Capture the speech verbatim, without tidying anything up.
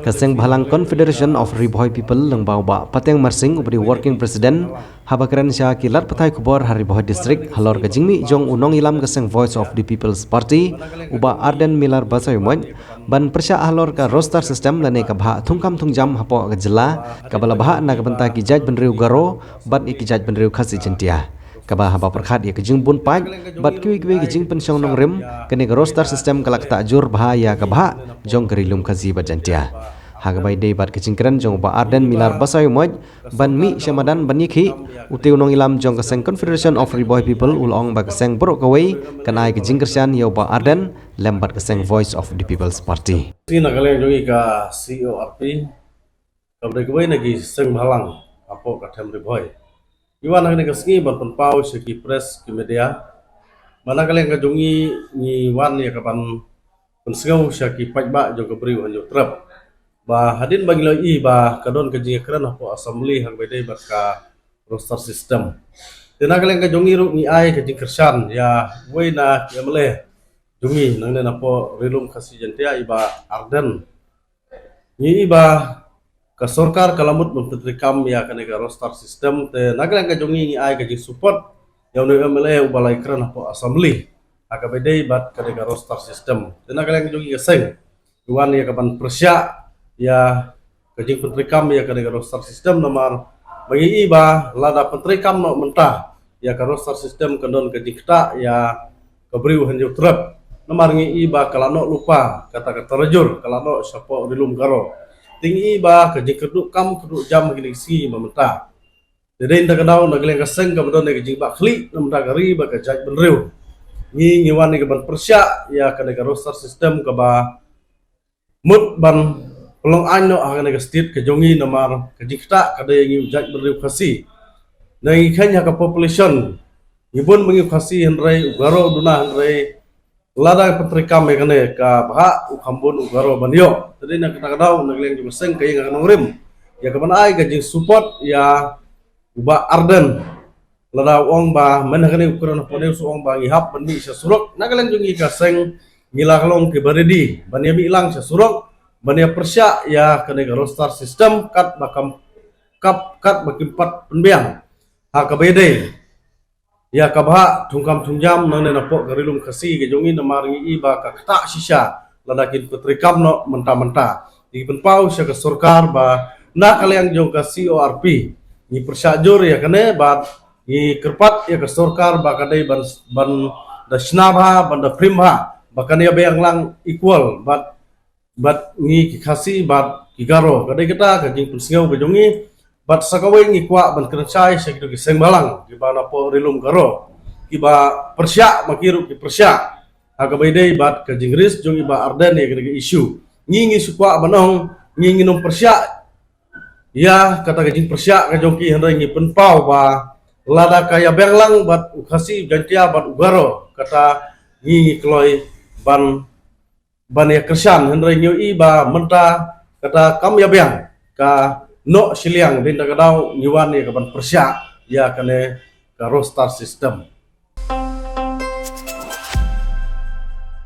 Ka Seng Bhalang Confederation of Ri Bhoi People lyngba u Bah Pateng Marsing uba dei Working President, haba kren sha ki lad pathai khubor ha Ri Bhoi District halor ka jingmih jong u nongïalam ka seng Voice of the People's Party, u Bah Ardent Miller Basaiawmoit, ban pyrshah halor ka roster system lane ka bhah thungkam thungjam hapoh ka jylla, kaba la bhah na ka bynta ki jaitbynriew Garo bad ïa ki jaitbynriew Khasi Jaintia. Kaba haba pyrkhat ïa ka jingbun paid bad kiwei kiwei ki jingpynshong nongrim, kane ka roster system ka la ktah jur bha ïa ka bhah jong ka Ri Lum Khasi bad Jaintia. Ha kaba ïadei bad ka jingkren jong u Bah Ardent Miller Basaiawmoit ban mih sha madan ban ïakhih, utei u nongïalam jong ka Seng Confederation of Ri Bhoi People u la ong ba ka seng baroh kawei kan ai ka jingkyrshan ïa u Bah Ardent lem bad ka seng Voice of the People's Party. Shisha na ka liang jong ngi ka C O R P, kaba dei kawei na ki seng bhalang hapoh ka them Ri Bhoi, ngi wan ha kane ka sngi ban pynpaw sha ki press, ki media, ba na ka liang ka jong ngi, ngi wan ïa ka ban pynsngew sha ki paidbah jong ka Bri u Hynñiewtrep ba hadien ba ngi la ïohi ba ka don ka jingïakren hapoh Assembly ha kaba ïadei bad ka roster system. Te na ka liang ka jong ngi ruh ngi ai ka jingkyrshan ïa uwei na ki M L A jong ngi nangne napoh Ri Lum Khasi Jaintia, i Bah Ardent. Ngi ïohi ba ka sorkar ka la mut ban pyntreikam ïa kane ka roster system, te na ka liang ka jong ngi ngi ai ka jingsupport ïa une u M L A uba la ïakren hapoh Assembly ha kaba ïadei bad kane ka roster system. Te na ka liang ka jong ngi ka seng, ngi wan ïa ka ban pyrshah ïa ka jingpyntreikam ïa kane ka roster system namar ba ngi ïohi ba lada pyntreikam noh mynta ïa ka roster system kan don ka jingktah ïa ka Bri u Hynñiewtrep. Namar ngi ïohi ba ka la noh lypa kata ka tarajur, ka la noh shapoh Ri Lum Garo. Te ngi ïohi ba ka jingkyrduh kam kyrduh jam ha kine ki sngi ba mynta. Te dei na kata ka daw na ka liang ka seng kaba don ïa ka jingbakla na ka bynta ka ri bad ka jaitbynriew, ngi, ngi wan ïa ka ban pyrshah ïa kane ka roster system kaba mut ban pynlong aiñ noh ha kane ka state ka jong ngi namar ka jingktah ka dei ïa ngi u jaitbynriew Khasi. Ngi kheiñ ha ka population ngi bun ba ngi u Khasi hynrei u Garo u duna, hynrei lada pyntreikam ïa kane ka bhah u kham bun u Garo ban ïoh. Te dei na kata ka daw na ka liang jong ka seng ka ïeng ha ka nongrim ïa ka ban ai ka jingsupport ïa u Bah Ardent. Lada u ong ba mynta kane u kren hapoh ne u ong ba ngi hap ban mih sha surok, na ka liang jong ngi ka seng ngi la ka long kiba ready ban ïa mih lang sha surok ban ïa pyrshah ïa kane ka roster system katba kam, kap, katba kim pat pynbiang ha kaba ïadei ïa ka bhah thungkam thungjam nangne napoh ka Ri Lum Khasi ka jong ngi namar ngi ïohi ba ka ktah shisha lada kin pyntreikam noh mynta mynta. Ngi pynpaw sha ka sorkar ba na ka liang jong ka C O R P ngi pyrshah jur ïa kane bad ngi kyrpad ïa ka sorkar ba ka dei ban, ban da shna bha, ban da prim bha ba kan ïa biang lang equal bad, bad ngi ki Khasi bad ki Garo. Ka dei kata ka jingpynsngew ka jong ngi bad sa kawei ngi kwah ban kren shai sha kito ki seng bhalang kiba napoh Ri Lum Garo kiba pyrshah, ma ki ruh ki pyrshah ha kaba ïadei bad ka jingris jong i Bah Ardent ïa kane ka issue. Ngi, ngi shu kwah ban ong ngi, ngin ym pyrshah ïa kata ka jingpyrshah ka jong ki, hynrei ngi pynpaw ba lada ka ïa biang lang bad u Khasi, Jaintia bad u Garo, kata ngi, ngi kloi ban, ban ïa kyrshan, hynrei ngi ïohi ba mynta kata kam ïa biang, ka noh shiliang. Dei na kata ka daw ngi wan ïa ka ban pyrshah ïa kane ka roster system.